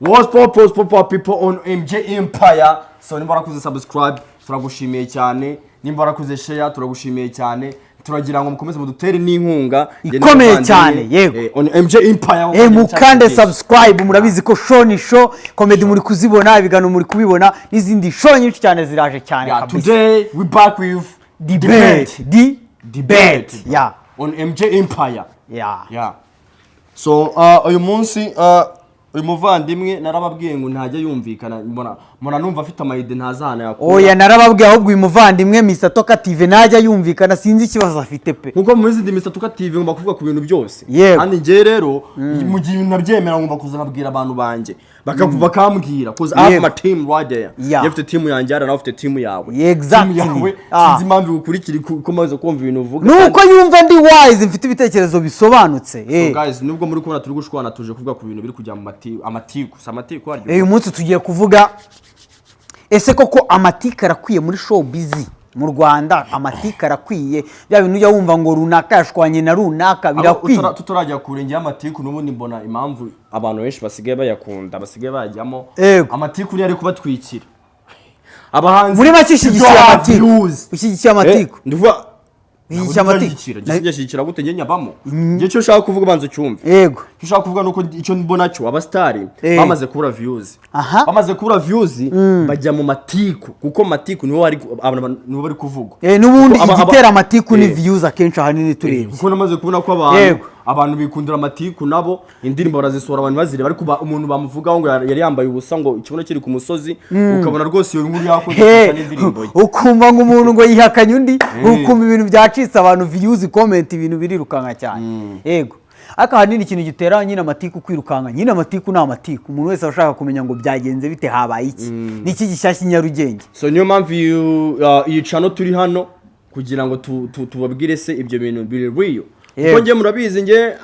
What's pop, what's pop up, people on MJ Empire? So nimba warakoze subscribe, turagushimiye cyane. Nimba warakoze share, turagushimiye cyane. Turagira ngo mukomeze mudutere n'inkunga Ikomeye cyane, yego. On MJ Empire. Mukande subscribe. Murabizi ko show ni show, comedy muri kuzibona, ibiganiro muri kubibona, n'izindi show nyinshi cyane ziraje cyane. Kabisa. Today we back with Debate, di debate on MJ Empire. Yeah. So uyu munsi uyu muvandimwe narababwiye ngo ntajya yumvikana, mbona numva afite ama idea ntazahana yakura. Oya, narababwiye, ahubwo uyu muvandimwe Mr Talkative ntajya yumvikana, sinzi ikibazo afite pe. Nkuko mubizi, ndi Mr Talkative, ngomba kuvuga ku bintu byose. Kandi njye rero mu gihe ibintu nabyemera, ngomba kuza nkabwira abantu banjye bakambwira, 'cause I have my team right there. Njye mfite team yanjye hariya, nawe ufite team yawe. Exactly. Team yawe sinzi impamvu igukurikira, ikomeza kumva ibintu uvuga. Nuko yumva ndi wise, mfite ibitekerezo bisobanutse. So guys, nubwo muri kubona turi gushwana, tuje kuvuga ku bintu biri kujya mu amatiku, si amatiku aryo? Uyu munsi tugiye kuvuga: ese koko amatiku arakwiye muri showbiz mu Rwanda? Amatiku arakwiye? Bya bintu ujya wumva ngo runaka yashwanye na runaka, birakwiye? Tutarajya kure, ngewe amatiku n'ubundi mbona impamvu abantu benshi basigaye bayakunda, basigaye bayajyamo, amatiku niyo ari kubatwikira abahanzi. Muri make ushyigikiye Ibyo amatiku? views. Ushyigikiye amatiku? Ndivuga Ushyigikiye amatiku? Ndashyigikira. Ndashyigikira gute? Njye nyabamo. Njye icyo ushaka kuvuga banza ucyumve. Icyo ushaka kuvuga nuko icyo mbona cyo abasitari bamaze kubura views. Bamaze kubura views, bajya mu matiku, kuko matiku niho bari, abantu niho bari kuvugwa. N'ubundi Kuko igitera amatiku ni views akenshi, ahanini turebye. Kuko namaze kubona ko abantu abantu bikundira amatiku, nabo indirimbo barazisohora abantu bazireba, ariko umuntu bamuvugaho ngo yari yambaye ubusa, ngo ikibuno kiri ku musozi, ukabona rwose iyo nkuru yakoze He, kurusha n'indirimbo ye. Ukumva ngo umuntu ngo yihakanye undi, ukumva ibintu byacitse, abantu views, comment, ibintu birirukanka cyane. Yego, ariko ahanini ikintu gitera nyine amatiku kwirukanka, nyine amatiku ni amatiku, umuntu wese aba ashaka kumenya ngo byagenze bite, habaye iki, ni iki gishyashya i Nyarugenge. So niyo mpamvu iyi channel turi hano kugira ngo tubabwire se ibyo bintu biri real, kuko njye murabizi, njye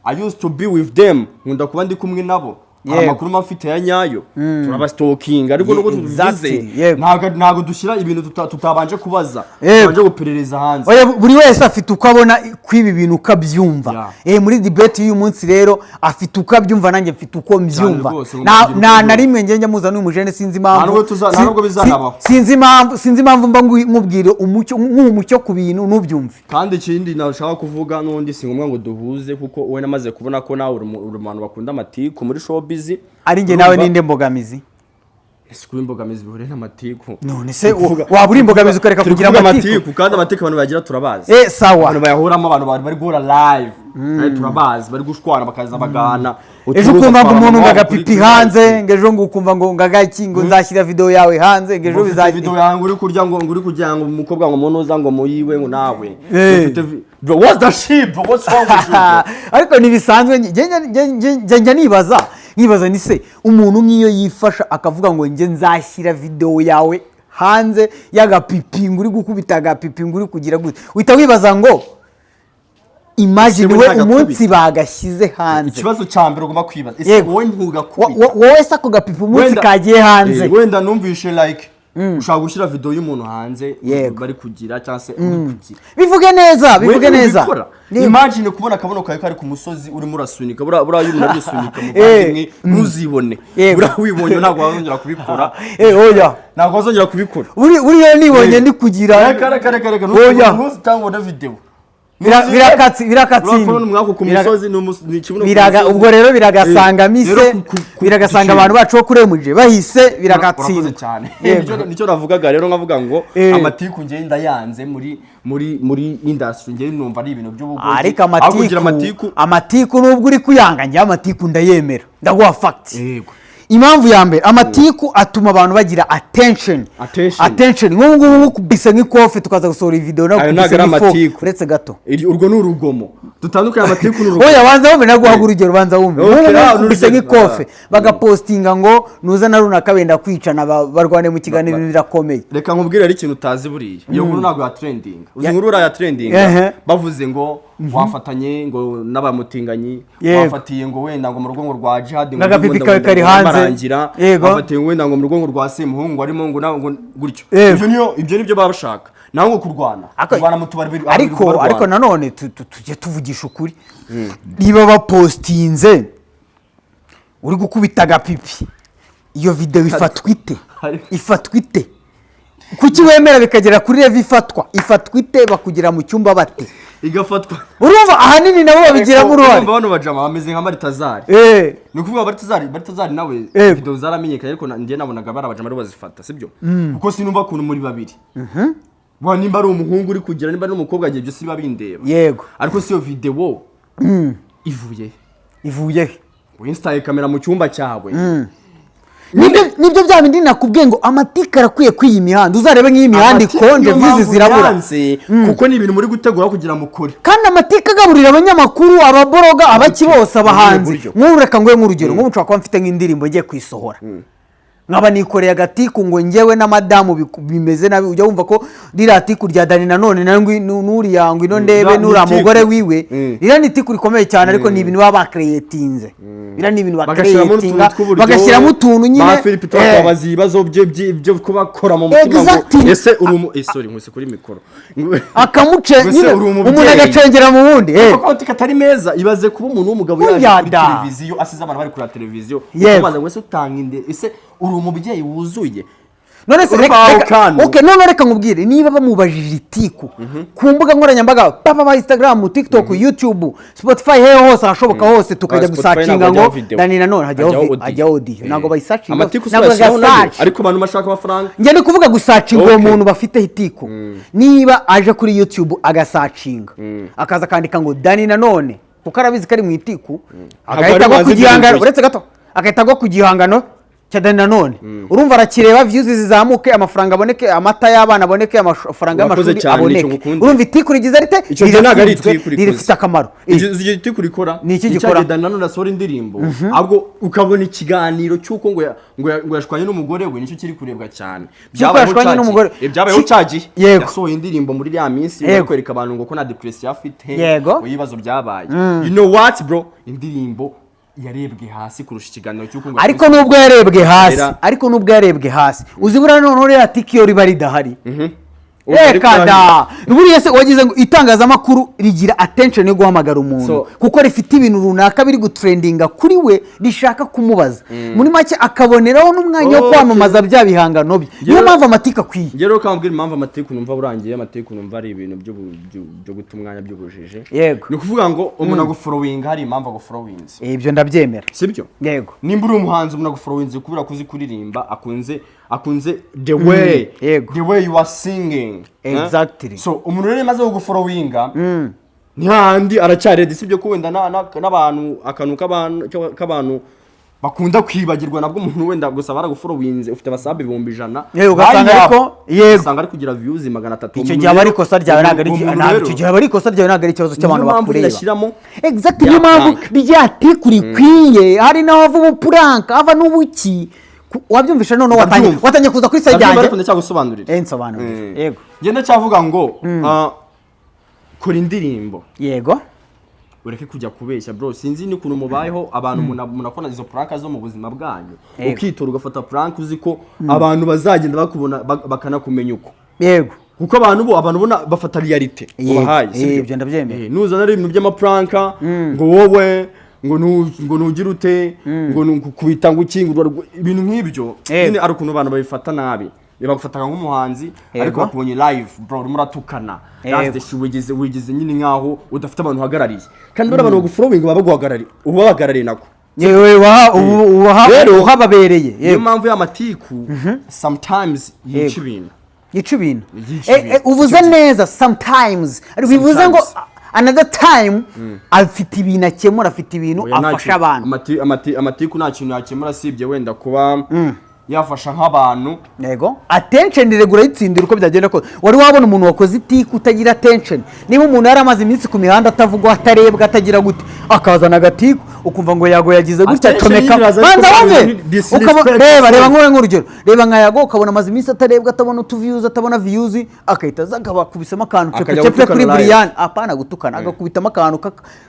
I used to be with them, nkunda kuba ndi kumwe nabo. Hari amakuru mba mfite ya nyayo, turabastalkinga, ariko nubwo tubivuze, ntabwo dushyira ibintu tutabanje kubaza, tutabanje guperereza hanze. Oya, buri wese afite uko abona kw'ibi bintu, uko abyumva. Muri debate y'uyu munsi rero afite uko abyumva, nanjye mfite uko mbyumva. Rwose, Nta ngomba kugira nta uko na rimwe njye njya muza n'uyu mujene, sinzi impamvu. Nta nubwo nta nubwo bizanabaho. Sinzi impamvu mba nkubwira umucyo, nk'uwo mucyo ku bintu ntubyumve. Kandi ikindi nashaka kuvuga, n'ubundi si ngombwa ngo duhuze, kuko wowe namaze kubona ko nawe uri mu bantu bakunda amatiku muri showbiz. Ari njye nawe, ninde mbogamizi? Ese kuba imbogamizi bihuriye n'amatiku? None se waba uri imbogamizi ukareka Turi kugira kuvuga amatiku? Kandi amatiku abantu bagira turabazi. Sawa. Abantu bayahuramo, abantu bari guhura live. Kandi turabazi bari gushwana, bakaza bagana Ejo uturuza ukumva ngo twa umuntu ngo mama agapipi kuri hanze, ngo ejo ngo ukumva ngo ngagaki, ngo nzashyira video yawe hanze, ngo ejo ngo ufite bizajya video yawe ngo uri kurya, ngo uri kugira ngo umukobwa ngo munuza ngo muyiwe, ngo nawe ufite bro, what's the shit, bro? What's wrong with you, bro? Ariko ntibisanzwe, njye njya nibaza, nkibaza ni se umuntu nk'iyo yifasha akavuga ngo njye nzashyira video yawe hanze y'agapipi, ngo uri gukubita agapipi, ngo uri kugira gute, uhita wibaza ngo imagine Ese we we ntagakubita? Umunsi bagashyize hanze. Ikibazo cya mbere ugomba kwibaza, ese wowe ntugakubita? Wowe se ako gapipi umunsi kagiye hanze? Wenda numvishe like ushaka gushyira video y'umuntu hanze bari kugira cyangwa se uri kugira. Bivuge neza, bivuge We neza. ubikora. Imagine kubona akabuno kawe kari ku musozi urimo urasunika, buriya iyo umuntu arisunika, muvandimwe, ntuzibone. Buriya wibonye ntabwo wazongera kubikora. Oya. Ntabwo wazongera kubikora. Buriya nibonye ndi kugira Reka, reka, reka, reka. Oya. Ntuzitangwe na video. Birakatsinda. Urabona umwaku ku musozi, ni ikibuno ku musozi. Ubwo rero biragasanga mise Rero biragasanga abantu bacu bo kuri MJ bahise Urakoze biragatsinda. cyane. Yego. Nicyo navugaga rero, nkavuga ngo amatiku njye ndayanze muri industry, njye numva ari ibintu by'ubugoryi. Ariko Aho kugira amatiku amatiku. Amatiku nubwo uri kuyanga, njye amatiku ndayemera, ndaguha fact. Impamvu ya mbere, amatiku atuma abantu bagira attention. Attention. Attention. Nk'ubu ngubu nkukubise nk'ikofe, tukaza gusohora iyi video Ayo nakubise ntabwo ari nk'ifoke. amatiku. Uretse gato. Urwo ni urugomo, dutandukanye amatiku n'urugomo. Oya, banza wumve, naguhaga urugero, banza wumve. Okay, Nk'ubu ah, nkukubise n'urugero. nk'ikofe, bagapostinga ngo nuza na runaka benda kwicana, barwane mu kiganiro, ibintu birakomeye. Reka nkubwire rero ikintu utazi: buriya iyo nkuru ntabwo yatrendinga. Uzi inkuru uriya yatrendinga? Bavuze ngo wafatanye ngo n'abamutinganyi, wafatiye ngo wenda ngo mu rugo ngo rwa Jihad ngo N'agapipi ngo kawe kari hanze. barangira. Wafatiye ngo wenda ngo mu rugo ngo rwa Semuhungu harimo ngo ngo gutyo. Ibyo niyo, ibyo nibyo baba bashaka, naho ngo kurwana, kurwana mu tubari Ariko barwana. Ariko nanone tujye tuvugisha ukuri, niba bapostinze Uri gukubita agapipi, iyo videwo ifatwa ite? Ifatwa ite? Kuki wemera bikagera kuri level ifatwa? Ifatwa ite? Bakugera mu cyumba bate? Igafatwa. Urumva ahanini nabo babigiramo uruhare. Urumva bano bajama bameze nka Maritazari. Ni ukuvuga Baritazari nawe video zaramenyekanye, ariko njye nabonaga bari abajama aribo bazifata, sibyo? Kuko sinumva ukuntu muri babiri wa, nimba ari umuhungu uri kugira, nimba ari umukobwa, agiye, ibyo si biba bindeba. Ariko si iyo video ivuye he? Ivuye he? Winstaye kamera mu cyumba cyawe. Nibyo bya bindi nakubwiye ngo amatika arakwiye kw'iyi mihanda. Uzarebe nk'iyi mihanda Amatiku ikonje, niyo views mpamvu zirabura. byanze, kuko ni ibintu muri gutegura kugira mukore. Kandi amatika agaburira abanyamakuru, ababoroga, abaki bose, abahanzi. Buryo. Nk'ubu reka nguhe nk'urugero. Nk'ubu nshobora kuba mfite nk'indirimbo ngiye kuyisohora, nkaba nikoreye agatiku ngo njyewe na madamu bimeze nabi. Ujya wumva ko ririya tiku rya Dani Nanone nawe n'uriya ngo ino ndebe Ni n'uriya itiku. mugore wiwe, ririya ni itiku rikomeye cyane, ariko ni ibintu baba bakereyetinze. Biriya ni ibintu Bagashyiramo n'utuntu bakereyetinga, tw'uburyohe. Bagashyiramo utuntu nyine. Ba Philip tubabaza ibibazo bye byo kubakora mu mutima ngo ese uri umu sorry, nkwise kuri mikoro. Akamuce Ngo ese nyine uri umubyeyi? Umuntu agacengera mu wundi. Kuko amateka atari meza. Ibaze kuba umuntu w'umugabo yaje kuri Oya da. televiziyo, asize abantu bari kureba televiziyo, ukabaza ngo ese utanga inde, ese uri umubyeyi wuzuye? None se Urumva reka aho reka kantu? Okay, none reka nkubwire, niba bamubajije itiku ku mbuga nkoranyambaga, papa, ba Instagram, TikTok, YouTube, Spotify, hehe hose ahashoboka hose, tukajya Ah, Spotify gusacinga ntabwo ngo hajyaho video. Dani Nanone, hajyaho Hajyaho audio. hajyaho audio. Ntabwo bayisacinga, Amatiku ntabwo bashyiraho nayo, bagasaca. ariko abantu bashaka amafaranga. Njye ni kuvuga gusacinga uwo muntu bafiteho itiku. Niba aje kuri YouTube agasacinga, akaza akandika ngo Dani Nanone, kuko arabizi ko ari mu itiku, agahita ari agwa ku bubanze gihangano ibintu. Uretse gato, agahita agwa ku gihangano cya Dani Nanone, urumva arakireba, views zizamuke, amafaranga aboneke, amata y'abana aboneke, amafaranga Urakoze y'amashuri cyane, aboneke. nicyo ngukundira. Urumva itiku rigize rite? Icyo gihe ntabwo ari Rirakunzwe, itiku rikoze. ririfite akamaro. Icyo itiku rikora Ni iki ni gikora? cya gihe Dani Nanone asohora indirimbo, ahubwo ukabona ikiganiro cy'uko ngo yashwanye n'umugore we, nicyo kiri kurebwa cyane. Cy'uko yashwanye cya gihe. n'umugore. Byabayeho cya gihe yasohoye indirimbo muri iriya minsi, kwereka abantu ngo ko nta depression afite, ngo ibibazo byabaye. You know what, bro, indirimbo yarebwe hasi kurusha ikiganiro cy'uko ngo Ariko nubwo yarebwe hasi, ariko nubwo yarebwe hasi, uzi buriya noneho ririya tiki iyo riba ridahari, reka da. Buriya se wagize ngo itangazamakuru rigira attention yo guhamagara umuntu kuko rifite ibintu runaka biri gutrendinga kuri we rishaka kumubaza, muri make akaboneraho n'umwanya wo kwamamaza bya bihangano bye. Niyo mpamvu amatika akwiye. Njye rero kambwira impamvu amatiku numva burangiye, amatiku numva ari ibintu byo guta umwanya, by'ubujiji. Ni ukuvuga ngo umuntu aguforowinga hari impamvu aguforowinze. Ibyo ndabyemera. Sibyo? Yego. Nimba uri umuhanzi, umuntu aguforowinze kubera ko uzi kuririmba, akunze the way the way you are singing, eh? So umuntu rero maze kuguforowinga, ni hahandi aracyari ready. Sibyo ko wenda n'abantu akantu k'abantu bakunda kwibagirwa nabwo, umuntu wenda gusa baraguforowinze, ufite abasabe 100,000, Ugasanga bayabo, ariko. Usanga ari kugira views 300. Icyo Umuntu gihe aba ari rero- ikosa ryawe, ntabwo ari uwo muntu ntabwo rero- icyo gihe aba ari ikosa ryawe, ntabwo ari ikibazo cy'abantu Niyo mpamvu bakureba. ndashyiramo Exactly, ya niyo mpamvu prank. rya tiku rikwiye. Hari n'aho hava ubuprank, hava n'ubuki. Wabyumvishe noneho, watangiye Ndabyumva. watangiye kuza kuri side Ndabyumva, yanjye. ariko ndacyagusobanurira. Nsobanurira. Yego. Njye ndacyavuga ngo kora indirimbo, ureke kujya kubeshya, bro. Sinzi n'ukuntu mubayeho abantu munakora izo prank zo mu buzima bwanyu, ukitora ugafata prank uzi ko abantu bazagenda bakubona bakanakumenya uko, kuko abantu bo, abantu ubona bafata réalité ubahaye, sibyo? Ibyo ndabyemera. Nuzana ari ibintu by'amaprank ngo wowe ngo ntugire ute, ngo nukubita, ngo iki, ngo ibintu nk'ibyo, nyine ari ukuntu abantu babifata nabi. Bagufata nk'umuhanzi, ariko bakubonye live, bro, urimo uratukana. That's the shit. Wigize nyine nkaho udafite abantu uhagarariye, kandi bariya abantu bagufollowing baba baguhagarariye, uba babahagarariye nako. Yewe, ubaha Rero, uhababereye. niyo mpamvu y'amatiku sometimes yica ibintu. Yica ibintu. Yica ibintu. Uvuze neza, sometimes, ariko bivuze ngo Sometimes. another time afite ibintu akemura, afite ibintu Oya, nta afasha kintu- abantu. Amatiku nta kintu yakemura, asibye wenda kuba yafasha nk'abantu. Yego, attention iregura yitsindira uko byagenda kose. Wari wabona umuntu wakoze itiku utagira attention? Niba umuntu yari amaze iminsi ku mihanda atavugwa, atarebwa, atagira gute, akazana agatiku, ukumva ngo Yago yagize gutya, Attention acomeka. nyine iraza, ariko Banza wumve. disrespect Reba, reba yourself. Nk'urugero, reba nka Yago, ukabona amaze iminsi atarebwa, atabona utuviews, atabona views, agahita aza akabakubisamo akantu Akajya cepe kuri gutukana live. Brian, apana gutukana, agakubitamo akantu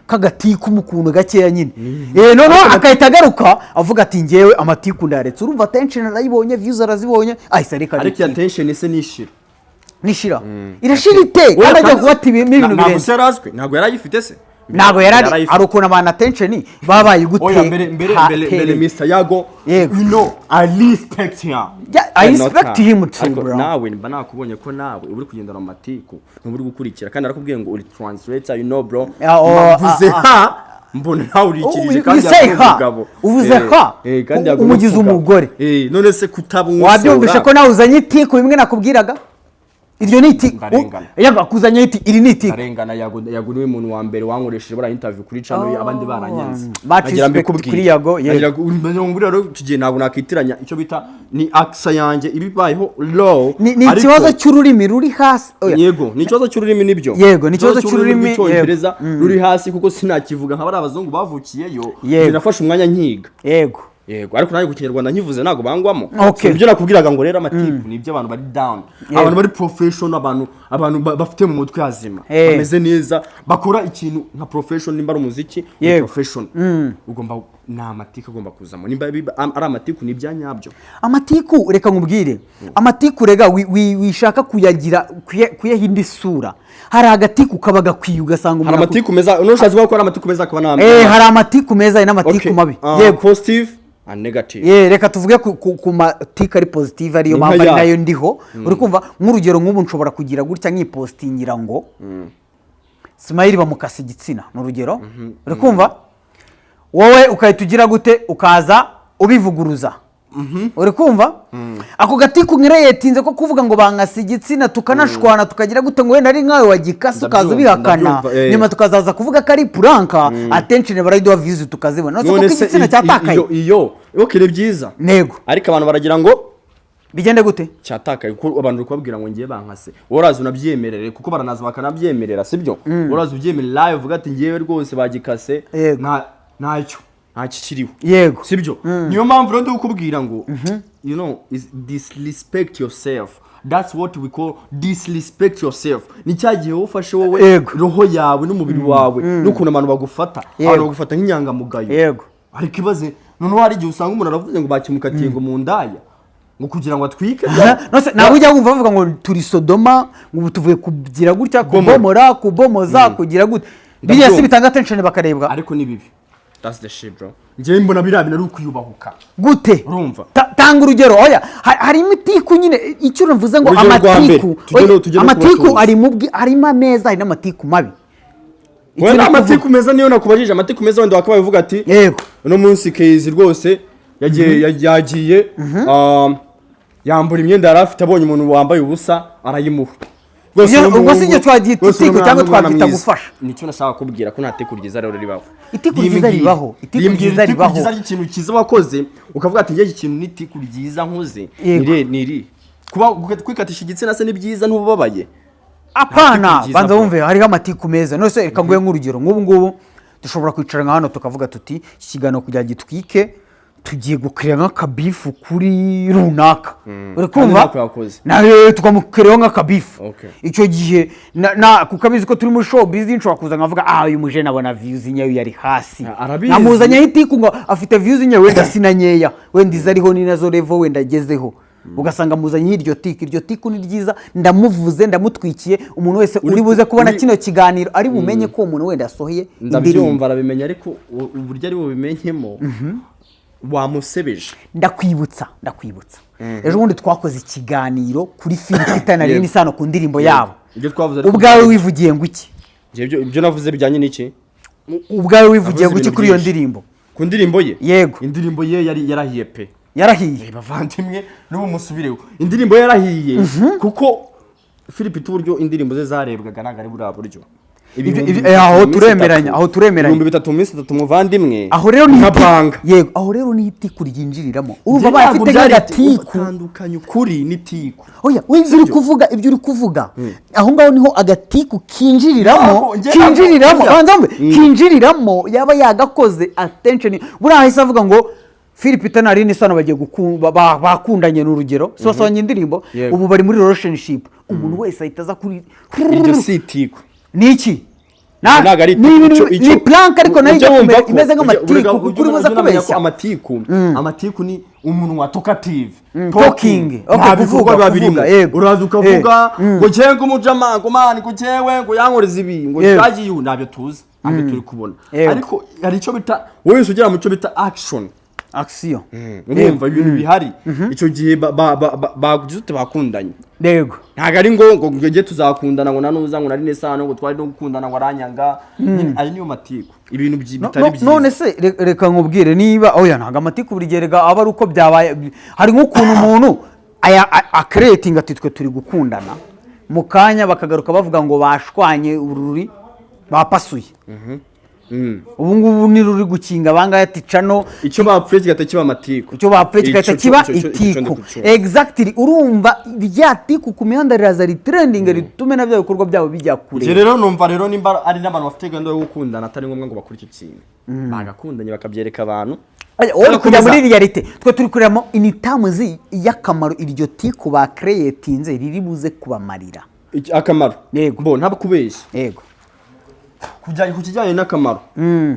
k'agatiku mu kuntu gakeya nyine. Noneho agahita agaruka avuga ati ngewe amatiku ndayaretse. Urumva attention arayibonye, views arazibonye, ahise areka. Ariko iyo attention ese nishira? Nishira, irashira ite kandi ajya kubata ibintu Ntabwo birenze? se yarazwi? Ntabwo yari ayifite se? Ntabwo yari ari Yarayifite. Hari ukuntu abantu attention babaye gute. Oya, mbere mbere mbere mbere, Mr Yago, Yego. you know I respect him. Yeah, I Not respect her. him too, Ariko bro. nawe mba nakubonye ko nawe uri kugendera mu matiku, ntuba uri gukurikira, kandi arakubwiye ngo uri translator, you know, bro. Yeah, oh, Mvuze ah, ha, mbona nawe urikirije Oh, kandi you say yaguha ha. umugabo. Uvuze ha. Kandi yaguha Umugize umugabo. umugore. None se kutabumwosora? Wabyumvishe ko nawe uzanye itiku, bimwe nakubwiraga, iryo ni itiku. Ndarengana. Yago akuzanye iti iri ni itiku. Arengana. Yago, Yago niwe muntu wa mbere wankoresheje buriya interview kuri channel ye, abandi baranyanze. Much Nagira respect mbikubwire. kuri Yago, yego. Nagira ngo buriya rero iki gihe ntabwo nakitiranya icyo bita ni aksa yanjye ibibayeho low. Ni Ariko- ikibazo cy'ururimi ruri hasi. Oya. Yego, ni ikibazo cy'ururimi, nibyo. Yego, ni ikibazo cy'ururimi, rw'icyongereza ruri hasi, kuko sinakivuga nka bariya abazungu bavukiyeyo. Yego. Nafashe umwanya nkiga. Yego, ariko nanjye ku Kinyarwanda nkivuze ntabwo bangwamo. Okay. So, ibyo nakubwiraga ngo rero amatiku ni iby'abantu bari down, abantu bari professional, abantu bafite mu mutwe hazima, bameze neza, bakora ikintu nka profession. Nimba ari umuziki ni profession, ugomba ni amatiku agomba kuzamo. Nimba ari amatiku, ni ibya nyabyo. Amatiku, reka nkubwire, amatiku rega wishaka kuyagira kuyaha indi sura. Hari agatiku kaba gakwiye, ugasanga Hari umuntu amatiku meza, nushatse kuvuga ko hari amatiku meza akaba n'ambi. Hari amatiku meza, hari n'amatiku Okay. mabi. Yego, positive and negative. Ye, reka tuvuge ku matiku ari positive, ariyo Ni mpamvu nka ari ya. nayo ndiho. Uri kumva, nk'urugero, nk'ubu nshobora kugira gutya nkipostingira ngo Simayiri bamukasa igitsina, ni urugero. Uri kumva, wowe ugahita ugira gute, ukaza ubivuguruza. Uri kumva, ako gatiku nkireyetinze ko kuvuga ngo bankasa igitsina, tukanashwana, tukagira gute, ngo wenda ari nkawe wagikase, ukaza Ndabyumva, ubihakana. ndabyumva. Nyuma tukazaza kuvuga ko ari prank, attention barayiduha, views tukazibona. None se None koko se igitsina cyatakaye? Iyo okay, ni byiza. Nego. Ariko abantu baragira ngo Bigende gute? cyatakaye, kuko abantu uri kubabwira ngo ngiye bankase, wowe uraza unabyemerere, kuko baranaza bakanabyemerera, sibyo? Uraza ubyemerera live, uvuga ati ngewe rwose bagikase. Yego. Nta ntacyo, nta kikiriho. Sibyo? Niyo mpamvu rero ndi kukubwira ngo you know is disrespect yourself. That's what we call disrespect yourself. Ni cya gihe wowe ufashe wowe roho yawe n'umubiri wawe n'ukuntu abantu bagufata, abantu bagufata nk'inyangamugayo. Ariko ibaze noneho, hari igihe usanga umuntu aravuze ngo bakimukatiye ngo mu ndaya, ngo kugira ngo atwike. None se ntabwo ujya wumva bavuga ngo turi Sodoma, ngo ubu tuvuye kugira gutya, Kubomora. kubomora, kubomoza, kugira gute, biriya si Ndabyumva. bitanga attention bakarebwa? Ariko ni bibi. That's the shit, bro. Njyewe mbona biriya bintu ari ukwiyubahuka. Gute? Urumva? Tanga urugero. Oya, harimo itiku nyine, icyo uvuze ngo Urugero rwa mbere, amatiku tujye oya, tujye no amatiku kubatuza. ari mu harimo ameza, hari n'amatiku mabi. Icyo Wowe ndi kuvuga- amatiku meza niyo nakubajije. Amatiku meza, wenda wakabaye uvuga ati uno munsi Kezi rwose yagiye yambura imyenda yari afite, abonye umuntu wambaye ubusa arayimuha. Rwose uno Ubwo si muhungu- ibyo twabyita rwose uno itiku mwana cyangwa ni umwana twabyita mwiza. gufasha? Nicyo nashaka kubwira ko nta tiku ryiza rero ribaho. Itiku ryiza Rimbwira- ribaho. Itiku rimbwira ryiza itiku ribaho. ryiza ry'ikintu cyiza wakoze, ukavuga ati njye iki kintu ni itiku ryiza nkoze. Ni iri kuba kwikatisha igitsina se ni byiza, ntubabaye? Apana. Nta tiku ryiza, Banza bro. wumve, hariho amatiku meza. None se reka nguhe nk'urugero, nk'ubu ngubu dushobora kwicara nka hano tukavuga tuti iki kiganiro kugira gitwike tugiye gukirira nk'akabifu kuri runaka, uri Kandi kumva? ntako yakoze. Nawe tukamukiriyeho nk'akabifu. Icyo gihe kuko abizi ko turi muri showbiz, nshobora kuza nkavuga: "Ah, uyu mujene abona views nkeya, yari hasi." Ah, arabizi. Namuzanyeho itiku ngo afite views nkeya, wenda si na nkeya, wenda izo ariho ni nazo level wenda agezeho, ugasanga muzanye iryo tiku. Iryo tiku ni ryiza, ndamuvuze, ndamutwikiye. Umuntu wese uri buze kubona kino kiganiro ari bumenye ko uwo muntu wenda yasohoye indirimbo. Ndabyumva, arabimenya, ariko uburyo ari bubimenyemo wamusebeje. Ndakwibutsa ejo bundi twakoze ikiganiro kuri Phil Peter na Rene Isano ku ndirimbo yabo. Ibyo twavuze ariko Ubwawe wivugiye ngo iki? Njye ibyo navuze bijyanye n'iki? Ubwawe wivugiye Navuze ngo iki ibintu kuri iyo byinshi. ndirimbo? Ku ndirimbo ye? Yego. Indirimbo ye yari yarahiye pe. Yarahiye. Bavandimwe, n'ubu musubireho, indirimbo ye yarahiye, kuko Philip, uburyo indirimbo ze zarebwaga ntabwo ari buriya buryo. Ibihumbi 3 Aho mu minsi turemeranya, 3. aho turemeranya. 3000 mu minsi 3, muvandimwe. Aho rero ni nka itiku. Banga. Yego, aho rero ni itiku ryinjiriramo, urumva Njye abaye ntabwo afite byari nk'agatiku. Utandukanye ukuri n'itiku. Oya, we ibyo uri kuvuga aho ngaho niho agatiku kinjiriramo. Ntabwo, njye ntabwo- Kinjiriramo. Oya. Banza wumve, kinjiriramo, yaba yagakoze attention, buriya ahise avuga ngo Philip Peter na Aline Sano bagiye bakundanye, ni urugero, si basohanye indirimbo? Yego. Ubu bari muri relationship, umuntu wese ahita aza kuri Iryo si itiku. Ni iki? Ntabwo ari Ni itiku. ni prank, ariko nayo Ujya ijya wumva kumera ko- imeze nk'amatiku, kuko uri buze ujya unamenya ko kubeshya. Amatiku ni Umunwa talkative. Talking. Okay, Nta bikorwa kuvuga, biba birimo. kuvuga, yego. Uraza ukavuga ngo njyewe, ngo umujama, ngo man, ngo njyewe, ngo yankoreza ibi, ngo byagiye ubu, ntabyo tuzi, ntabyo turi kubona. Ariko hari icyo bita, wowe wese ugera mu cyo bita action. Action. Urumva ibintu bihari icyo gihe bagize ute, bakundanye. Ntabwo ari ngo njye tuzakundana, ngo nanuza, ngo nari nesano, ngo twari no gukundana, ngo aranyanga. Nyine ayo niyo matiku, ibintu bitari byiza. None se reka nkubwire, niba oya, ntabwo amatiku buri gihe rega aba ari uko byabaye. Hari nk'ukuntu umuntu acreatinga ati twe turi gukundana, mu kanya bakagaruka bavuga ngo bashwanye, ururi bapasuye. Ubu ngubu ni ruri gukinga abangahe ati cano. Icyo bapfuye kigahita kiba amatiku. Icyo bapfuye kigahita kiba icyo itiku. ndikucyumva. Exactly. Urumva rya tiku ku mihanda riraza ritrendinga, ritume na bya bikorwa byabo bijya kure. Njye rero numva rero nimba ari n'abantu bafite gahunda yo gukundana, atari ngombwa ngo bakore icyo kintu, bagakundanye bakabyereka abantu. Oya, wowe uri kujya Bagakomeza. muri réalité, twe turi kurebamo in terms y'akamaro iryo tiku bacreatinze riri buze kubamarira. Akamaro? Yego. Bo ntabwo kubeshya. Ku kijyanye n'akamaro,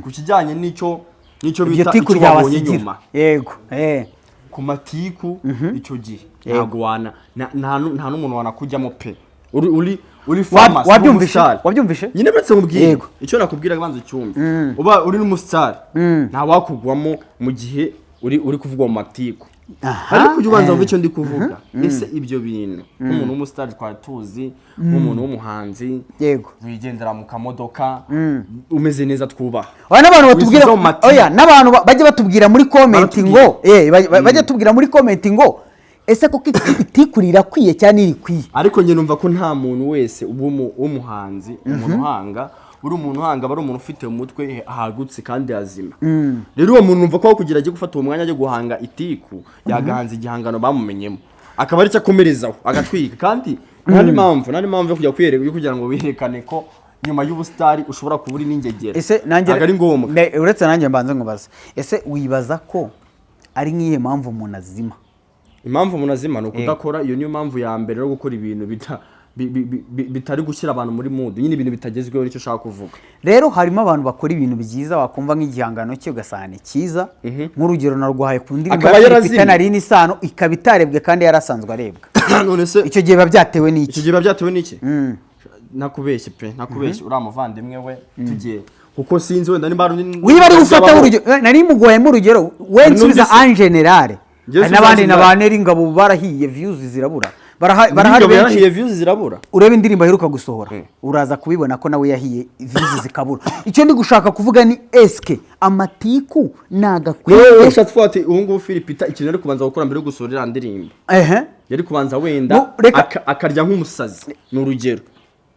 ku kijyanye n'icyo Iryo bita tiku icyo babonye ryabasigira. nyuma ku matiku, icyo gihe ntabwo wana nta n'umuntu wanakujyamo pe, uri famous, uri Wabyumvishe? umustar. Wabyumvishe? Nyine uretse nkubwire. Icyo nakubwira, banza ucyumve. Uba uri n'umusitari, nta wakugwamo mu gihe uri kuvugwa mu matiku. Ariko ujya ubanza wumve icyo ndi kuvuga. Ese ibyo bintu, nk'umuntu w'umusitari twari tuzi, nk'umuntu w'umuhanzi wigendera mu kamodoka, umeze neza, twubaha, Oya, n'abantu batubwira wisubiza mu matiku. Oya, n'abantu bajya batubwira muri comment Baratubwira. ngo bajya tubwira muri comment ngo ese koko itiku rirakwiye cyangwa ntirikwiye? Ariko njye numva ko nta muntu wese w'umuhanzi, umuntu uhanga, uri umuntu uhanga aba ari umuntu ufite umutwe hagutse kandi hazima. Rero uwo muntu numva ko aho kugira ajye gufata uwo mwanya ajye guhanga itiku, yagahanza igihangano bamumenyemo, akaba aricyo akomerezaho agatwika. Kandi nta n'impamvu yo kujya kwiyereka, yo kugira ngo wirekane ko nyuma y'ubusitari ushobora kuba uri n'ingegera. Ese nanjye Ntabwo ari ngombwa. Uretse nanjye mbanze nkubaze, ese wibaza ko ari nk'iyihe mpamvu umuntu azima? Impamvu umuntu azima ni ukudakora. Iyo niyo mpamvu ya mbere yo gukora ibintu bitari gushyira abantu muri mood, nyine ibintu bitagezweho, nicyo ushaka kuvuga. Rero harimo abantu bakora ibintu byiza, wakumva nk'igihangano cye ugasanga ni cyiza. Nk'urugero narwaye ku ndirimbo Akaba ya yarazimye. Philip Nari Isano, ikaba itarebwe kandi yarasanzwe arebwa. None se Icyo gihe biba byatewe n'iki? Icyo gihe biba byatewe n'iki? Nakubeshye pe, nakubeshye, uriya muvandimwe we tugiye, kuko sinzi wenda nimba hari undi. Wiba ari gufata urugero, nari mugoyemo urugero we, Hari nsubiza n'undi en général. Njyewe Hari nsubiza n'abandi en na général. ba Neri Ngabo barahiye, views zirabura. Barahari Ingabo benshi. yarahiye, views zirabura. Urebe indirimbo aheruka gusohora, uraza kubibona ko nawe yahiye, views zikabura. Icyo ndi gushaka kuvuga ni eske amatiku Wowe nagakwiye? ushatse kuvuga ati ubu ngubu Philip Peter ikintu ari kubanza gukora mbere yo gusohora iriya ndirimbo, yari kubanza wenda No, reka- akarya nk'umusazi, ni urugero.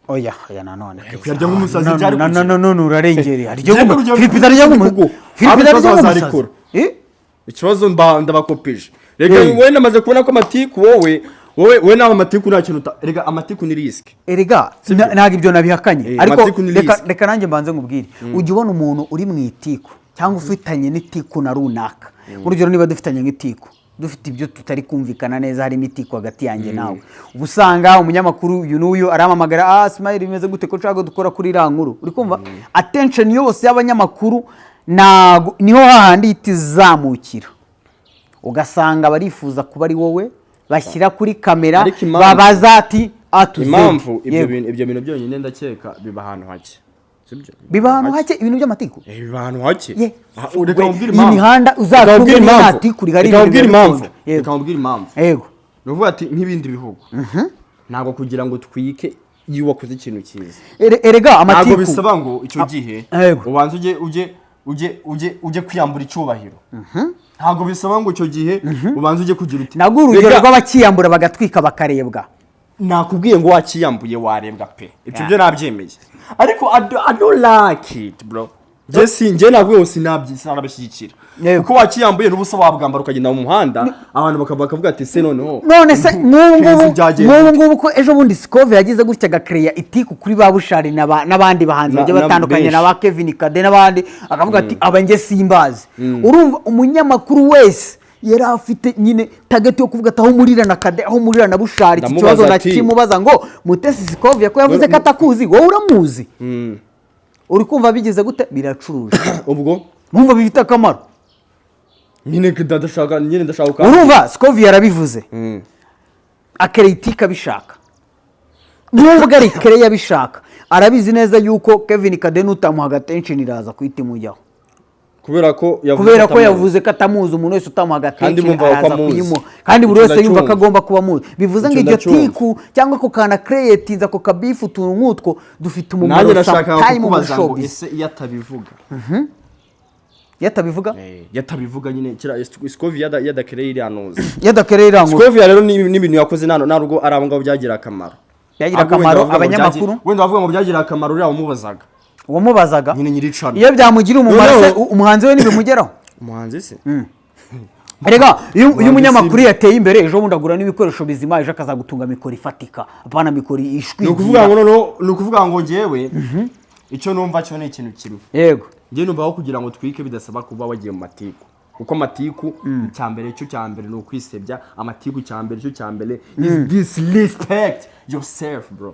Oya, oya, nanone Kuyarya nk'umusazi No, byari no, no, kuki? no, no, no, urarengereye. Harya Njyewe urugero Philip Peter arya ndi nk'umu- kuguha. Philip Abo Peter arya ibibazo nk'umusazi. bazabikora. Eh? Ikibazo ndabakopije reka. Wowe namaze kubona ko amatiku, wowe nawe amatiku nta kintu reka, amatiku ni risk. Erega Sibyo? ntabwo ibyo nabihakanye, ariko Amatiku ni reka risk. reka nanjye mbanze nkubwire. Ujya ubona umuntu uri mu itiku cyangwa ufitanye n'itiku na runaka. Urugero, niba dufitanye nk'itiku, dufite ibyo tutari kumvikana neza, harimo itiku hagati yanjye nawe, uba usanga umunyamakuru uyu n'uyu arampamagara: "Ah, Smile, bimeze gute ko nshaka ko dukora kuri iriya nkuru?" Uri kumva attention yose y'abanyamakuru ntago niho hahandi ihita izamukira, ugasanga barifuza kuba ari wowe bashyira kuri kamera, Ariko babaza ati A to Z. Impamvu ibyo bintu byonyine, ndakeka biba ahantu hake, sibyo? Biba ahantu hake ibintu by'amatiku. Biba ahantu hake. Ye. Ah, reka We, nkubwire iyi impamvu. mihanda Reka uzacunge nkubwire niba impamvu. nta tiku rihari, Reka ibintu nkubwire biba impamvu. bikonje. Yego. Reka nkubwire impamvu. Ni ukuvuga ati nk'ibindi bihugu, ntabwo kugira ngo twike iyo wakoze ikintu cyiza, Erega ntabwo amatiku bisaba ngo icyo gihe ubanze ujye kwiyambura icyubahiro. Ntabwo bisaba ngo icyo gihe ubanze ujye kugira uti Nabwo urugero Rega, rw'abakiyambura bagatwika bakarebwa. Nakubwiye ngo wakiyambuye warebwa pe, ibyo byo nabyemeye, ariko I don't like it, bro. Njye si njye nabwo yose sinabishyigikira, kuko wakiyambuye n'ubusa wabwambara ukagenda mu muhanda, abantu bakavuga ati se noneho None se nk'ubu Kenzo ngubu byagenze nk'ubu bite? ngubu ko ejo bundi Sikove yagize gutya agakereya itiku kuri ba Bushari n'abandi bahanzi bagiye batandukanye, benshi. na ba Kevin Kade n'abandi, akavuga ati aba njye simbazi. Urumva umunyamakuru wese yari afite nyine target yo kuvuga ati aho murira na Kade, aho murira na Bushari, iki Ndamubaza kibazo ati- nakimubaza ngo Mutesi Sikove ko yavuze ko atakuzi, wowe uramuzi? Uri kumva bigize gute? Biracuruje. Ubwo Mwumva bifite akamaro. Nyine ndashaka, nyine ndashaka ukambwira. Urumva, Scovia yarabivuze, akereyitika abishaka, nubwo ari kereya abishaka, arabizi neza yuko Kevin Kade nutamuhaga attention iraza kuhita imujyaho. Kubera ko yavuze Kubera ko atamuzi. Yavuze ko atamuzi, umuntu wese utamuhaga Kandi attention bumva ko araza amuzi. kuyimuha, kandi buri Icyo wese yumva ko ndacyumva. agomba kuba amuzi. Bivuze ngo Icyo iryo ndacyumva. tiku cyangwa ako kana creatinze, ako kabeef, utuntu nk'utwo dufite Nanjye umumaro nashakaga sometime muri kukubaza ngo showbiz. ese iyo atabivuga, Iyo atabivuga? Iyo atabivuga nyine, kira Scovia yadakereye iriya noze. Iyo adakereye iriya nkuru. Scovia rero n'ibintu yakoze ntabwo ari abo ngabo byagira akamaro. Byagira Ahubwo wenda akamaro bavuga ngo abanyamakuru. Wenda bavuga ngo byagira akamaro uriya wamubazaga. Uwamubazaga. Nyine nyiricano. Iyo byamugirira umumaro se, Noneho- umuhanzi we ntibimugeraho? Umuhanzi se? Erega iyo umunyamakuru si- yateye imbere, ejo bundi agura n'ibikoresho bizima, ejo akazagutunga mikoro ifatika, apana mikoro Ni ishwigira. ukuvuga ngo noneho, ni ukuvuga ngo njyewe icyo numva cyo ni ikintu kimwe. Njye numva aho kugira ngo twike bidasaba kuba wagiye mu matiku, kuko amatiku icya mbere cyo cya mbere ni ukwisebya. Amatiku icya mbere cyo cya mbere is disrespect yourself, bro.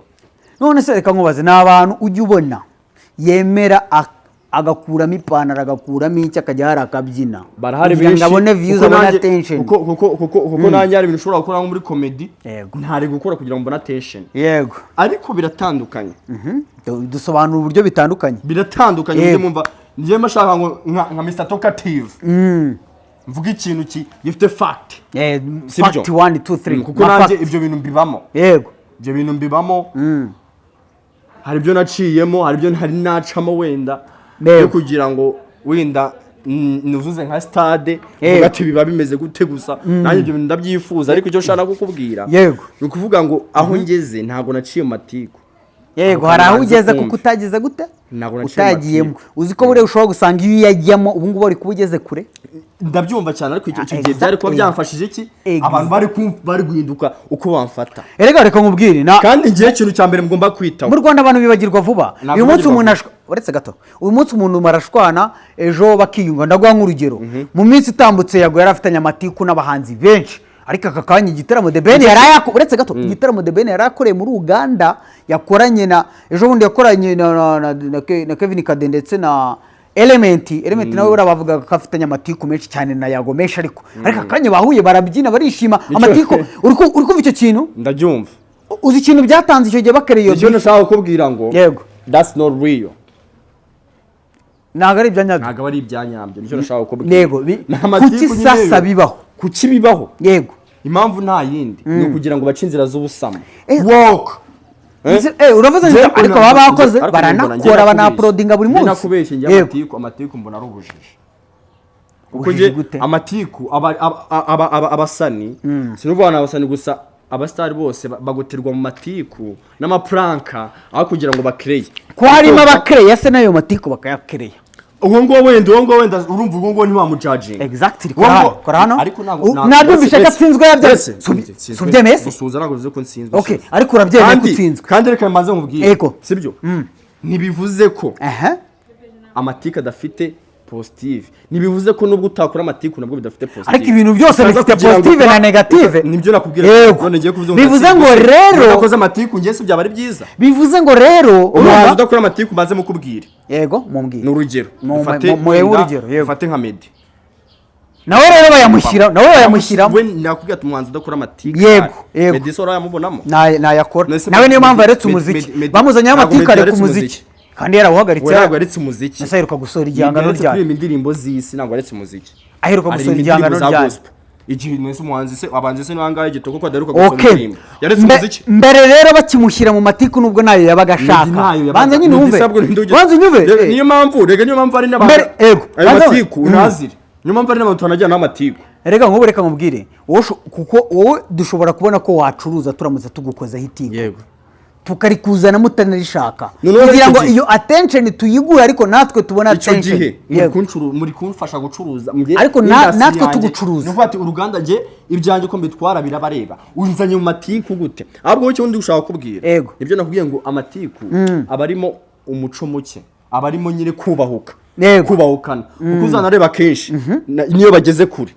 None se reka nkubaze, ni abantu ujya ubona yemera agakuramo ipantaro, agakuramo iki, akajya hari akabyina Barahari kugira ngo benshi. abone views, Kuko abone attention. Kuko nanjye hari ibintu ushobora gukora nko muri comedy ntari gukora kugira ngo mbone attention. Ariko biratandukanye. Dusobanura uburyo bitandukanye. Biratandukanye. Mujye mwumva, njyewe mashaka ngo nka Mr Talkative mvuga ikintu gifite fact. Sibyo? Fact 1 2 3. Kuko nanjye ibyo bintu mbibamo. Ibyo bintu mbibamo. Hari ibyo naciyemo, hari ibyo ntari nacamo wenda yo kugira ngo wenda nuzuze nka stade, mvuga ati biba bimeze gute. Gusa nanjye ibyo bintu ndabyifuza, ariko icyo nshaka kukubwira ni ukuvuga ngo aho ngeze ntabwo naciye mu matiku. Yego, Ako hari aho kantu ugeze banze kuko kumva. utagize gute? Ntabwo naciye mu Utagiyemo. matiku. Uzi ko buriya ushobora gusanga iyo uyajyamo ubu ngubu wari kuba ugeze kure. Ndabyumva cyane, ariko icyo gihe byari kuba byamfashije iki? Abantu bari guhinduka uko bamfata. Erega reka nkubwire na Kandi ngiye ikintu cya mbere mugomba kwitaho. Mu Rwanda abantu bibagirwa vuba. Ntabwo Uyu munsi bibagirwa umuntu vuba. uretse gato, uyu munsi umuntu marashwana, ejo bakiyunga. Ndaguha nk'urugero, mu minsi itambutse Yago yari afitanye amatiku n'abahanzi benshi, ariko aka kanya igitaramo The Ben yari uretse gato, igitaramo The Ben yari akoreye muri Uganda, yakoranye na ejo bundi yakoranye na Kevin Kade ndetse na Element. Element nawe buriya bavugaga ko afitanye amatiku menshi cyane na Yago, menshi, ariko akanya bahuye barabyina, barishima. Amatiku, uri kumva icyo kintu? Ndabyumva. Uzi ikintu byatanze icyo gihe bakereye iyo Icyo beef? nashaka kukubwira ngo that's not real. Ntabwo ari ibya nyabyo. Ntabwo ari ibya nyabyo, nicyo nashaka kukubwira. Yego, Ni amatiku kuki nyine sasa yo. bibaho? Kuki bibaho? Impamvu nta yindi, ni ukugira ngo bace inzira z'ubusamo. Walk. Uravuze Njye neza, ariko baba bakoze, ariko baranakora, mbona, njye banauploadinga buri njye munsi. Nakubeshye njye amatiku mbona ari ubujiji. Kuko Ubujiji njye gute? amatiku abasani, sinuvuga ngo abasani gusa, abasitari bose bagoterwa mu matiku n'amaprank aho kugira ngo bakereye. Ko harimo abakereya se n'ayo matiku bakayakereya? Uwo nguwo wenda urumva, uwo nguwo ntiwamujudginga. Exactly. Uwo Kora hano, kora hano. Ariko ntabwo Nabyumvise ko atsinzwe yabyemeye. Uretse- Subyemeye se? Gusuhuza ntabwo bivuze ko nsinzwe. Okay, ariko urabyemeye ko Kandi utsinzwe. kandi reka mbanze nkubwire. Sibyo, ntibivuze ko amatiku adafite positive, ntibivuze ko nubwo utakora amatiku nabwo bidafite positive. Ariko ibintu byose Utaza bifite kugira ngo positive na negative. Nibyo nakubwira. None ngiye kuvuga ngo Bivuze ngo ndatsinzwe. rero Udakoze amatiku ngiye si byaba ari byiza? Bivuze ngo rero Umuhanzi urumva? udakora amatiku, mbanze mukubwire. Yego, mumbwire. Ni urugero. Dufate Muhe wenda, urugero, yego. dufate nka Meddy. Nawe rero bayamushyira, nawe bayamushyiramo. We nakubwira ati umuhanzi udakora amatiku. Yego. Meddy se urayamubonamo? Nayakora. Nese Nawe niyo mpamvu yaretse umuziki. Bamuzanyeho ntabwo amatiku Meddy areka yaretse umuziki. umuziki. Kandi yarawuhagaritse. We ntabwo yaretse umuziki. Ese aheruka gusohora Meddy igihangano yaretse ryayo? kuririmba indirimbo z'isi, ntabwo yaretse umuziki. Aheruka gusohora Aririmba igihangano indirimbo za ryayo? gospel. Igihe mwese umuhanzi se abanzi se nangahe Gitoko ko adaheruka gusohora indirimbo? Yaretse umuziki? Mbere rero bakimushyira mu matiku, nubwo nayo yabaga Meddy ashaka. ntayo yabaga. Banza nyine Meddy wumve. sabwo ninde Banza unyumve. Niyo mpamvu, rega niyo mpamvu hari n'abantu Mbere, yego. ayo matiku ntazire. Niyo mpamvu hari n'abantu banajyana n'amatiku. Rega nk'ubu reka nkubwire, wowe kuko wowe dushobora kubona ko wacuruza turamutse tugukozeho itiku, tukarikuzana mutanarishaka, Noneho kugira icyo ngo gihe- iyo attention tuyigure, ariko natwe tubona Icyo attention. gihe muri muri kumfasha gucuruza. Ariko industry natwe yanjye, tugucuruza. ni ukuvuga ati uruganda njye ibyanjye uko mbitwara birabareba, unzanye mu matiku gute? Ahubwo wowe icyo ndi gushaka kukubwira, nibyo nakubwiye ngo amatiku aba arimo umuco muke, aba arimo nyine kubahuka, kubahukana, kuko uzanareba kenshi niyo bageze kure,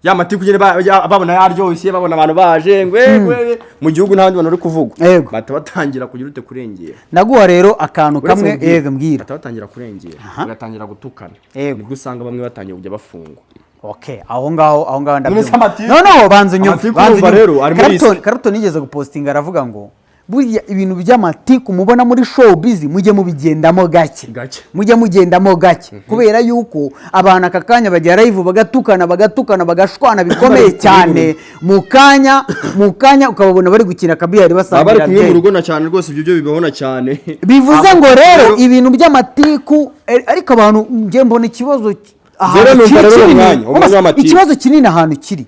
ya matiku nyine babona yaryoshye, babona abantu baje ngwe ngwe mu gihugu, nta bandi bantu bari kuvugwa, bahita batangira kugira ute? Kurengera. Naguha rero akantu Uretse kamwe. nkubwire, Yego, mbwira. bahita batangira kurengera, bagatangira gutukana. Nibwo usanga bamwe batangiye kujya bafungwa. Okay, aho ngaho None se ndabyumva. amatiku- No, banza unyumve. amatiku Banza urumva unyumve. rero ari muri risk. Clapton yigeze gupostinga, aravuga ngo buriya ibintu by'amatiku mubona muri showbiz, mujye mubigendamo gake. Gake. Mujye mugendamo gake, kubera yuko abantu aka kanya bajya live bagatukana, bagatukana, bagashwana bikomeye Bari kumwe. cyane, mu kanya ukababona bari gukina akabiyari, Baba bari basangira kumwe mu byeri. rugo na cyane rwose, ibyo byo bibaho na cyane. Bivuze ngo rero ibintu by'amatiku, ariko abantu, njye mbona ikibazo ahantu Rero numva kiri rero kinini. umwanya w'amatiku. Ikibazo kinini ahantu kiri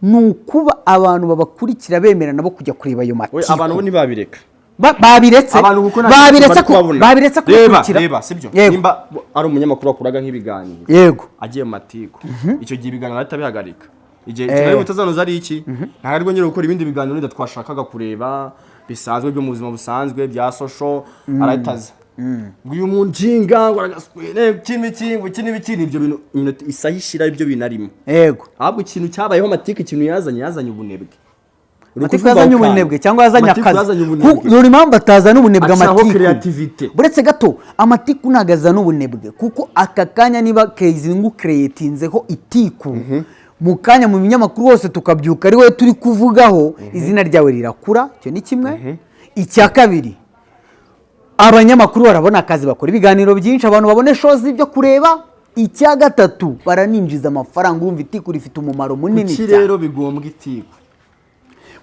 ni ukuba abantu babakurikira bemera nabo kujya kureba ayo We, matiku. abantu bo ntibabireka. Babiretse. Abantu kuko nta Babiretse bari kubabona. babiretse Reba, kubikurikira. reba, sibyo? Yego. Nimba ari umunyamakuru wakoraga nk'ibiganiro, agiye mu matiku, icyo gihe ibiganiro ahita abihagarika. Igihe ikintu ari butazanoza ari iki? Ntabwo ari bwongere gukora ibindi biganiro wenda twashakaga kureba bisanzwe, byo mu buzima busanzwe bya social. Arahita aza ngo uyu munjinga, ngo aragaswere, iki n'iki, ngo iki n'ibiki, ibyo bintu, iminota, isaha ishira, ibyo bintu arimo. Ahubwo ikintu cyabayeho, amatiku, ikintu yazanye ubunebwe. Uri Amatiku kuvuga yazanye aho kantu. ubunebwe cyangwa yazanye Amatiku akazi? yazanye ubunebwe. Dore impamvu atazana ubunebwe Ashyiraho amatiku. creativity. Uretse gato, amatiku ntabwo azana ubunebwe, kuko aka kanya niba kezi ngukereyetinzeho itiku, mu kanya mu binyamakuru hose tukabyuka ari wowe turi kuvugaho, izina ryawe rirakura. Icyo ni kimwe. Icya kabiri, abanyamakuru barabona akazi, bakora ibiganiro byinshi, abantu babone shows byo kureba. Icya gatatu, baraninjiza amafaranga. Urumva itiku rifite umumaro munini Kuki cyane. rero bigombwa itiku?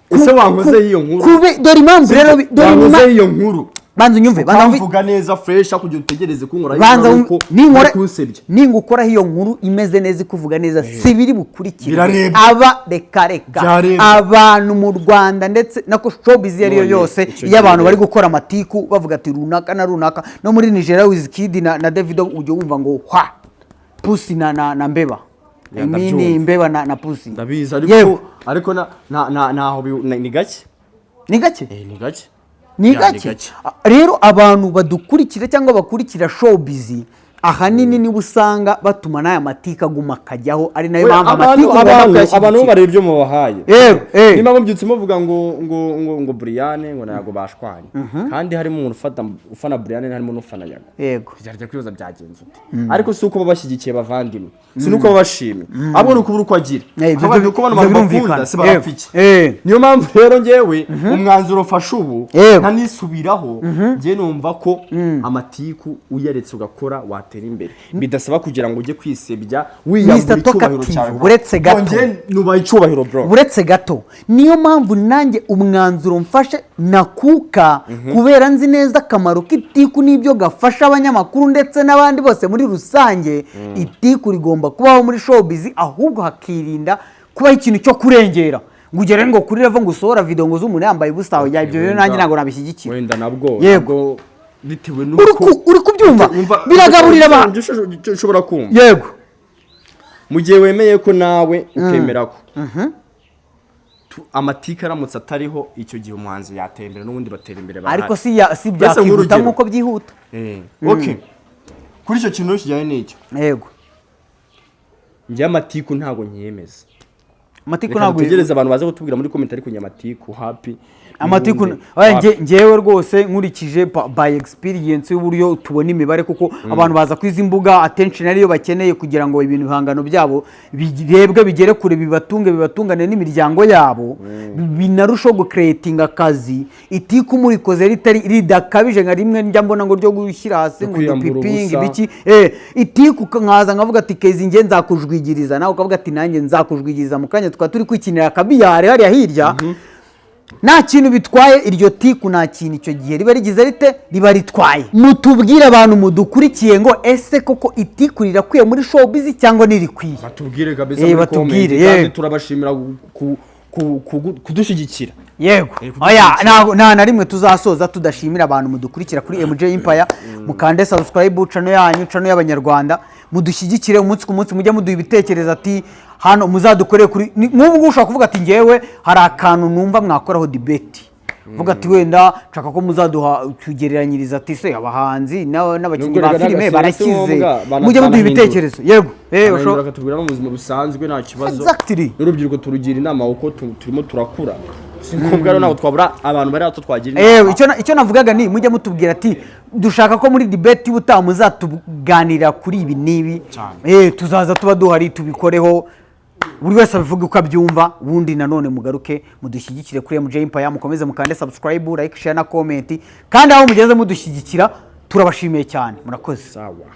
Ese wankozeho iyo nkuru? Dore impamvu rero dore Wankozeho iyo nkuru, Banza unyumve, banza wumve. ukamvuga neza fresh, kugira utegereze kunkora Banza inkuru wumve. Ninkora, uri kunsebya. Ningukoraho iyo nkuru imeze neza, ikuvuga neza, si biri bukurikire. Birarebwa. Aba reka reka. Byarebwa. Abantu mu Rwanda ndetse nako showbiz iyo ariyo None, yose, icyo iyo abantu gihe bari gukora amatiku bavuga ati runaka na runaka, no muri Nigeria Wizkid na Davido, ujya wumva ngo hwa pusi na mbeba. Ya, I mean, ndabyumva. imbeba na pusi. Ndabizi, ariko Yego. ariko na naho ni gake. Ni gake. Ni gake. Ni Ya, ni gake. gake. Rero abantu badukurikira cyangwa bakurikira showbiz, ahanini niba usanga batuma n'aya matiku aguma akajyaho, ari nayo Oya, mpamvu abantu amatiku ngomba abantu kuyashyigikira. abantu bo bareba ibyo mubahaye. Yego, eh. Niba mubyutse muvuga ngo Brian ngo ntabwo bashwanye, kandi harimo umuntu ufana Brian, harimo n'ufana Yago, byarya kwibaza byagenze ute. Ariko si uko baba bashyigikiye bavandimwe, si nuko baba bashimye, ahubwo ni ukubura uko agira. Ibyo Akavuga uko bano ibyo bantu birumvikana. bakunda se barapfa iki? Niyo mpamvu rero ngewe umwanzuro mfashe ubu, ntanisubiraho, njye numva ko amatiku uyaretse ugakora watera imbere, bidasaba kugira ngo ujye kwisebya wiyambura Mr. icyubahiro Talkative, cyawe. uretse gato. Njye nubaha icyubahiro, bro. Uretse gato, niyo mpamvu nanjye umwanzuro mfashe nakuka, kubera nzi neza akamaro k'itiku n'ibyo gafasha abanyamakuru ndetse n'abandi bose muri rusange. Itiku rigomba kubaho muri showbiz, ahubwo hakirinda kubaho ikintu cyo kurengera, ngo ugere ngo kuri level ngo usohora video ngo z'umuntu yambaye ubusa. Oya, ibyo rero nanjye ntabwo nabishyigikira. Wenda nabwo Yego. nabwo bitewe Uri n'uko uri kubyumva? Wumva- Biragaburira abantu. Ibyo ushobora kumva. Mu gihe wemeye ko nawe ukemera ko amatiku aramutse atariho, icyo gihe umuhanzi yatera imbere, n'ubundi batera imbere barahari. Ariko si Mbese byakwihuta nk'urugero. nk'uko byihuta. Okay, kuri icyo kintu rero kijyanye n'icyo, njye amatiku ntabwo nkiyemeza. Amatiku Reka ntabwo dutegereze abantu baze kutubwira muri comment, ariko njye amatiku happy. Amatiku N'ubundi, oya, happy. njyewe rwose nkurikije by experience y'uburyo tubona imibare, kuko abantu baza kuri izi mbuga, attention ariyo bakeneye kugira ngo ibintu, ibihangano byabo birebwe, bigere kure, bibatunge, bibatungane n'imiryango yabo, binarushaho gucreatinga akazi. Itiku murikoze ritari ridakabije, nka rimwe njya mbona ngo ryo gushyira hasi ngo Kwiyambura udupipingi ubusa. biki, itiku nkaza nkavuga ati kezi njye nzakujwigiriza, nawe ukavuga ati nanjye nzakujwigiriza, mu kanya tukaba turi kwikinira akabiyare hariya hirya, nta kintu bitwaye. Iryo tiku nta kintu icyo gihe riba rigize rite, riba ritwaye. Mutubwire abantu mudukurikiye ngo ese koko itiku rirakwiye muri showbiz cyangwa ntirikwiye? Batubwire kabisa muri Batubwire, comment, kandi yego. turabashimira kudushyigikira. Yego. Kudushyigikira. Oya, nta na rimwe tuzasoza tudashimira abantu mudukurikira kuri MJ Empire. Mukande subscribe, channel yanyu, channel y'Abanyarwanda, mudushyigikire umunsi ku munsi, mujye muduha ibitekerezo ati hano muzadukorere kuri nk'ubu ngubu ushobora kuvuga ati ngewe hari akantu numva mwakoraho debate, vuga ati wenda nshaka ko muzaduha tugereranyiriza ati se abahanzi n'abakinnyi Nubwo ba reka filime si barakize. ngombwa, Mujye muduha banahindura. ibitekerezo, yego. Banahindura, bakatubwira no mu buzima busanzwe nta kibazo. Exactly. N'urubyiruko turugira inama kuko turimo turakura. Si ngombwa rero, ntabwo twabura abantu bari hato twagira Ewe, inama. icyo navugaga ni mujye mutubwira ati dushaka ko muri debate y'ubutaha muzatuganira kuri ibi n'ibi. Cyane. Tuzaza tuba duhari, tubikoreho, buri wese abivuge uko abyumva. Ubundi nanone mugaruke mudushyigikire kuri MJ Empire, mukomeze mukande subscribe, like, share na comment, kandi aho mugeze mudushyigikira turabashimiye cyane, murakoze. Sawa.